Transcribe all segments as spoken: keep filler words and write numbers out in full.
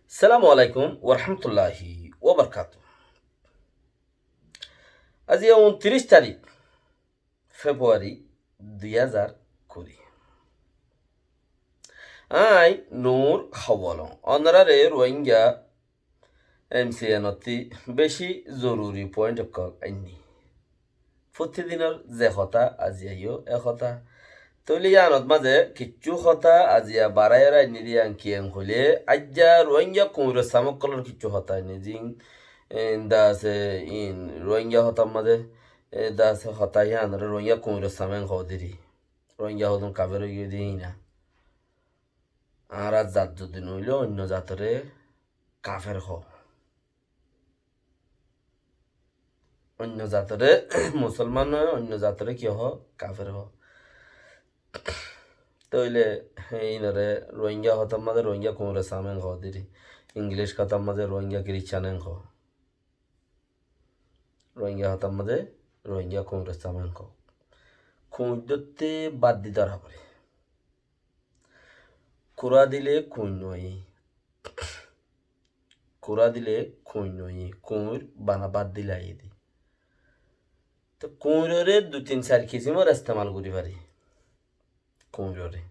Assalamu alaikum warahmatulláhi wabarakátuhu. Aijja untiríc tarík Februari dui házar kuri. Aññí Nur Hawalong, onoráre Rohingya M C N ottú beci zoruri point ókkol ainní. Fottí dinor ze hotá aijja yó e hotá. Tóile yíanot mazé kiccú hotá aijja baráiyore ainní de yían kiyán hoilé, aijja Rohingya kuñiror sam ókkolor kiccú hotá ainní de yían, e, de asé, in Rohingya hotár mazé, e, de asé hotá yíanoré Rohingya kuñiror sam en hoó de ri. Rohingya hodún kafer ói giyé de híin na. Añára zat zodi noóile oinno zatoré kafer hoó. Oinno zatoré, Musolman noó, oinno zatoré ki hoó? Kafer hoó. Tóile híinoré Rohingya hotár mazé Rohingya kuñiror sam en hoó de ri. Ingilic hotár mazé Rohingya Kiriscan en hoó. Rohingya hotár mazé Rohingya kuñiror sam en hoó. Kuñir dótte bad di dóra foré. Kura dile kuñir no aiyé. Kura dile kuñir no aiyé. Kuñir bana bad dile aiyé de. Te kuñiroré dui tin sair kisimor estemal gorí fari. Kuñiroré.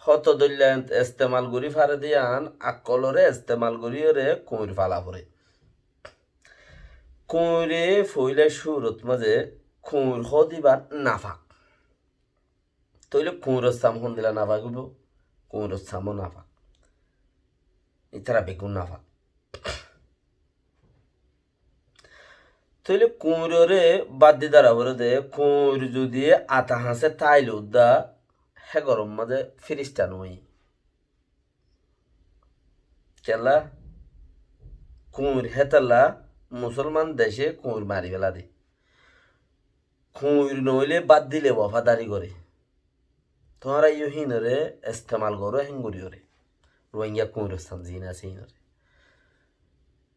Hoto dóilla estemal gorí fare de yían, akkoloré estemal goríyoré kuñir fala foré. Kuñiré foila cúrut mazé kuñir hoó de íba nafak. Tóile kuñiror sam hondilla nafak óibo? Kuñiror sam ó nafak. Ítara beggún nafak. Tóile kuñiroré bad di dóra foré de, kuñir zodi ata hañsé táile uddá, hé góror mazé firista no aiyé. Kiyólla? Kuñir hétolla Musolman decé kuñir mari féla de. Kuñir noóile bad dile wafadari goré. Tuáñra yó híinoré estemal goró héen goríyoré. Rohingya kuñiror sam ziín asé híinoré.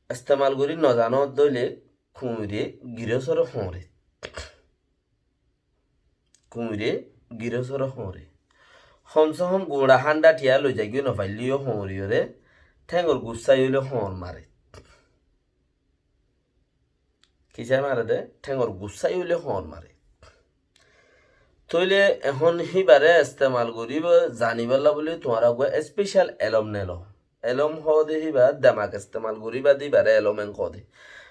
Estemal gorí no zanó dóile kuñire girósoré hoóñre. Kuñire girósoré hoóñre. Hom se hom guñça hándha thiyá loi zaigói no faillé yó hoóñriyoré théngor gussái óile hoóñr mare. Kisái mare de? Théngor gussái óile hoóñr mare. Tóile ehón híbaré estemal goríba zanibálla bóli tuáñra uggúa especial elóm nelo. Elóm hoó de híba demak estemal goríba de íbaré elóm en hoó de.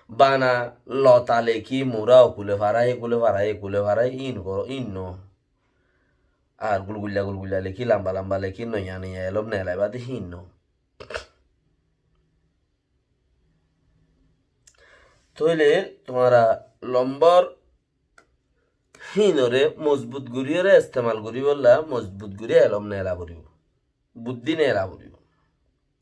Bana lota lekí mura okule fara, ekule fara, ekule fara, íin goró, íin no. Ar gulgulla gulgulla lekí, lamba lamba lekí, noiya noiya elóm nelaiba de híin no. Tóile tuáñra lombor híinoré mozbut goríyoré estemal goríbolla mozbut gorí elóm nela foribó. Buddí nela foribó.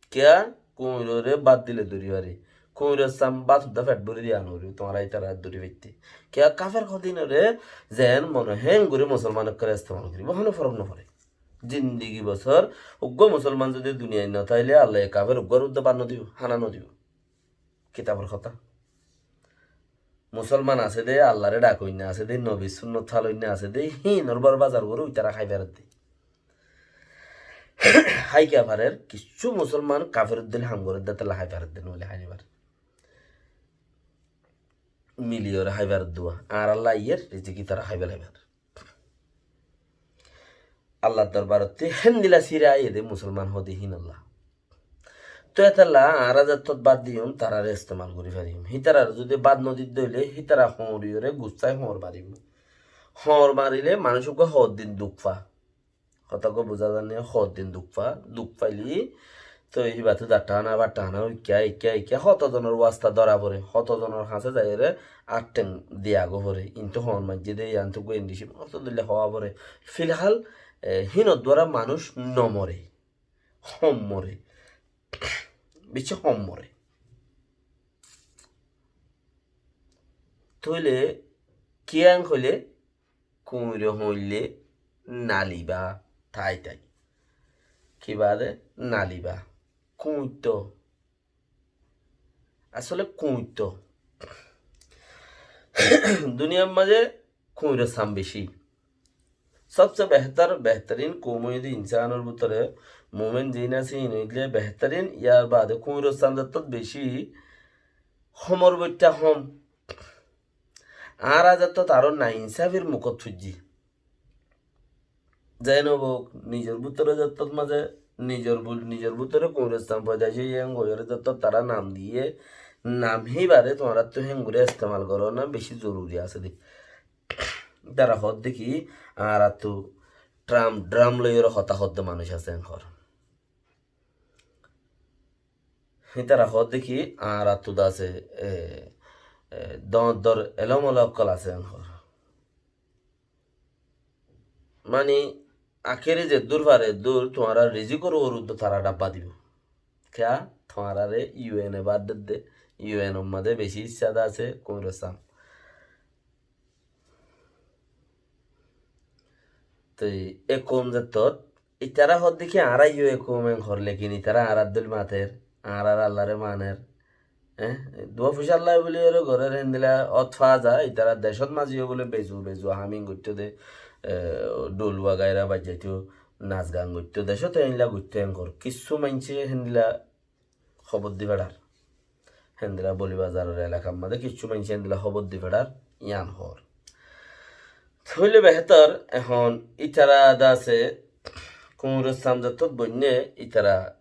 Kiyá? Kuñiroré bad dile dóri fari. Kuñiror sam bát uddá fet bóri diya no foribó, tuáñra ítararé dóri faitté. Kiyá? Kafer hodínoré zeén mone héen gorí Musolman ókkolé estemal goríbo, honó forok no foré. Zindigi bosór uggúa Musolman zodi duniyait no táile Allaye kafer uggúar uddá bát no dibo, hána no dibo. Kitabor hotá. Musolman asé dé, Allaré dhakoinna asé dé, nobir sunnot faloinna asé dé, híinor bor bazar goró, ítara hái faredde. Hái kiá farer, kissú musolman kafer uddíl ham goredde, tálla hái faredde, noóile hái no farer. Miliyóre hái faredde, añárálla aiyér, riziki ítara hái félaibar. Allar dorbarottí héndilla sira aiyé dé musolman hoó dé híinolla. Tói étalla añára zettót bát diyum, taráre estemal gorí fariyum. Hítarare zudi bát nodidde óile, hítara hoñriyóre gussái hoñr maribó. Hoñr marile manúic uggúa hoddin duk fa. Hotá uggúa buzá zar né, hoddin duk fa. Duk faile tói híbattú dattá hána, battá hána, uikká, ikká, ikká, hoto zonor wasta dóra foré, hoto zonor hañsé zaiyóre ar theng diya gó foré. Intu hoñr maijjé dé, yíantu uggúa indicim, hoto dóilla hoó foré. Filhal, e, híinor duara manúic no more. Hom more. Beci hom more. Tóile kiyá hoilé kuñire hoilé naliba tái tái. Ki baade naliba. Kuñir to. Asole kuñir to. Duniyar maze kuñiror sam beci. Sobse behtor, behtorin koum óilde insánor bútore mumin ziín asé, iín óilde behtorin, yar baade kuñirossan zettót beci, homor boittá hom. Añára zettót aró nainsáfir mukót foijjí. Zeén óuk, nizor bútore zettót mazé, nizor bul-, nizor bútore kuñirossan foida óiye, héen goiyóre zettót tará nam diyé, nam híbare tuáñrattú héen gorí estemal goró na beci zoruri asé de. Tará hoódde ki, añárattú dram, dram loiyóre hotá hoódde manúic asé héen hoór. Hítara hoódde ki, añárattú de asé, e, e, doóñr doóñr elóm ola ókkol asé héen hoór. Mani, akéri zeddúr fare eddúr tuáñra rizikor uore uddú tará dhabbá dibou. Kiyá? Tuáñrare U N e bad dedde, U N or mazé beci issá de asé kuñirossan. Toi e koum zettót, itará hoódde ki añára yó e koum héen hoór, lekin itará añárar dóil mater, añárar Allare maner. Eé? Duwa fuicálla buliyóre gorér héndilla ót faa za, itará decót mazé yó bóle bezu, bezu hamin goittó de, e, dhul wagaira baijjaitó, nas gan goittó, decót héndilla goittó héen hoór. Kissú maincé héndilla hóbor di feçar. Héndilla Boli Bazaror elakar mazé kissú maincé héndilla hóbor di feçar, yían hoór. Tóile behétor, ehón ítara de asé, kuñirossan zettót boinné, ítara,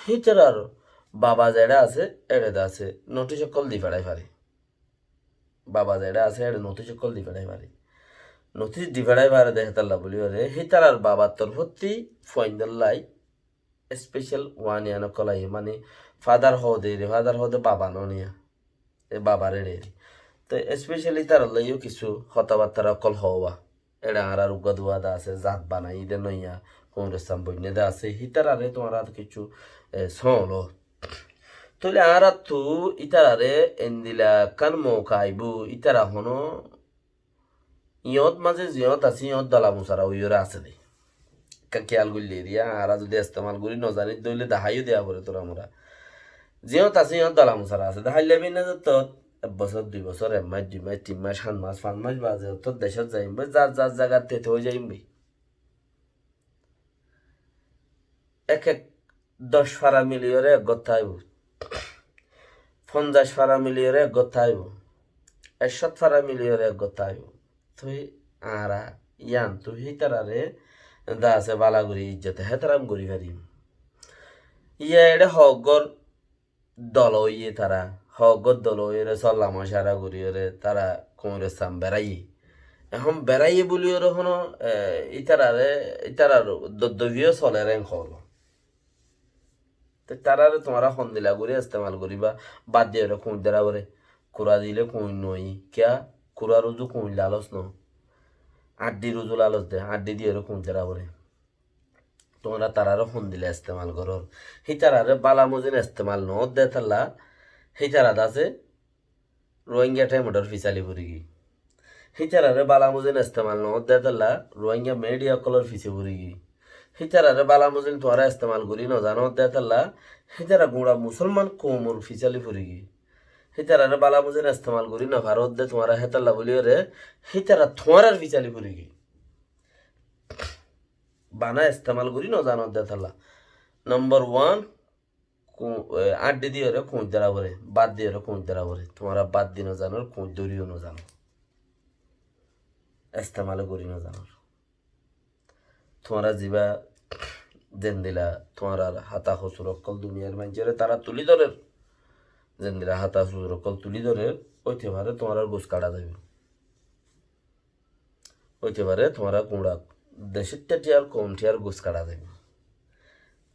hítarar baba zeçé asé, éçe de asé, notis ókkol di feçái fare. Baba zeçé asé, éçe notis ókkol di feçái fare. Notis di feçái fare de hétalla buliyóre, hítarar babar torfótti fuaindólla especial wani ano kolai, mani, father hoó de, father hoó de baba no niya. E babar eçe. Te especially tarallai yó kissú hotábattára ókkol hoówa. Eçe añárar uggúa duwa de asé, zat banai de noiya, kuñirossan boinné de asé, hítarare tuáñra kissú, e, sólo. Tóile añárattú ítarare endilla ekkán mouka aibó, ítara honó Iñót mazé ziñót asé, iñót dola musara óiyore asé dé. Ekka kiyal goille eriya, añára zodi estemal gorí nozaní dé óile daháiyo diya foré tora mora. Ziñót asé, iñót dola musara asé dé. Háilla bínna zottót ek bosór, dui bosór, ek mac, dui mac, tin mac, hát mac, fañs mac baade zottót decót zaiyum bái, zar zar zagat tete ói zaiyum bái. Ek ek doc fara miliyóre ek gór táibo. Fonzaic fara miliyóre ek gór táibo. Ek cót fara miliyóre ek gór táibo. Tui añára yíantu hítarare de asé bála gorí ijjot ehtéram gorí farim. Yá eçé hoggúa dol óiye tará, hoggúa dol óiyore solla mocara goríyore tará kuñirossan beráiye. Ehón beráiye buliyore hono, e, ítarare, ítarar doddofiyó soler en hoór. Te taráre tuáñra hondilla gorí estemal goríba, bad diyore kuñic dóra foré. Kura dile kuñic no óiye. Kiyá? Kurar uzu kuñic lalos no. Añçir uzu lalos de, añçi diyore kuñic dóra foré. Tuáñra taráre hondilla estemal gorór. Hítarare bála mozin estemal no ódde tálla, hítara de asé Rohingya thaimodor fisali forigí. Hítarare bála mozin estemal no ódde tálla, Rohingya media ókkolor fisé forigí. Hítarare bála mozin tuáñra estemal gorí nozano ódde tálla, hítara guñça musolman koumor fisali forigí. Hítarare bála mozin estemal gorí nofaro ódde tuáñra hétalla buliyore, hítara tuáñrar fisali forigí. Bana estemal gorí nozano de tálla. Nombor wan, ku-, e, añçi diyore kuñic dóra foré, bad diyore kuñic dóra foré. Tuáñra bad di nozanor, kuñic dóriyo nozanor. Estemal gorí nozanor. Tuáñra ziba zendilla tuáñrar hata hosur ókkol duniyar maincóre tará tuli dórer. Zendilla hata hosur ókkol tuli dórer, óite fare tuáñrar gus kaça zaibo. Óite fare tuáñra guñça decót tiyar, koum tiyar gus kaça zaibo.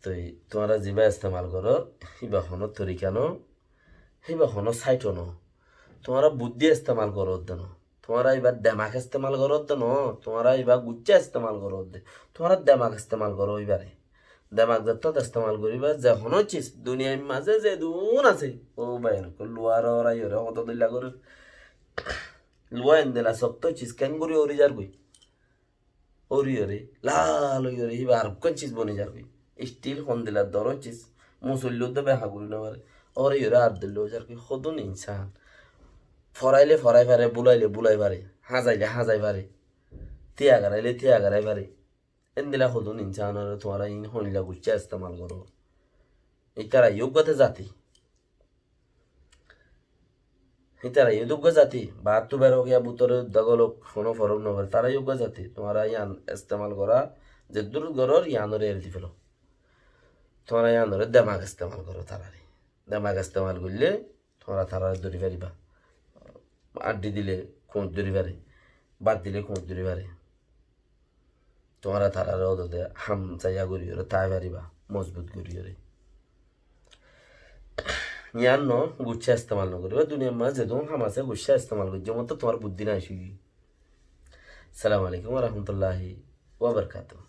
Toi tuáñra ziba estemal gorór, híba hono torika no, híba hono saito no. Tuáñra buddí estemal goródde no. Tuáñra íba demak estemal goródde no. Tuáñra íba guccá estemal goródde. Tuáñra demak estemal goró íbare. Demak zettót estemal goríba, ze hono cis duniyair mazé zedún asé, ó bái, luar óra iyore hoto dilla gorér. Lua endilla sokto cis keéngorí óri zargói. Óriyore, lal óiyore, híba ar ekkán cis boni zargói. Istil hondilla dóro cis, musollá uddá beha gorí nofaré. Óriyore ar dóilla ói zargói. Hodún insán. Foraile forai faré, bulaile bulai faré, hazaile hazai faré. Tíya garaile tíya garai fare. Endilla hodún insanoré tuáñra iín hoilla guccá estemal goró. Ítara yó uggwá zati. Ítara yó uggwá zati. Baáttu berok ya bútore uddá golok, honó forók no fore. Tará yó uggwá zati. Tuáñra yián estemal gorá, zeddúr gorór yiánoré eri di félo. Tuáñra yiánoré demak estemal goró tarare. Demak estemal goillé tuáñra tarare dóri faribá. Añçí dile kuñc dóri fare, bát dile kuñc dóri fare. Tuáñra tarare ódode hamsaya goríyoré tái faribá, mozbut goríyoré. Yián no, guccá estemal no goríba. Duniyar mazé zedún ham asé guccá estemal goijjé, mottor tuáñr buddí nai cúi. Assalamu alaikum wa rahmatullahi wa barakatuhu.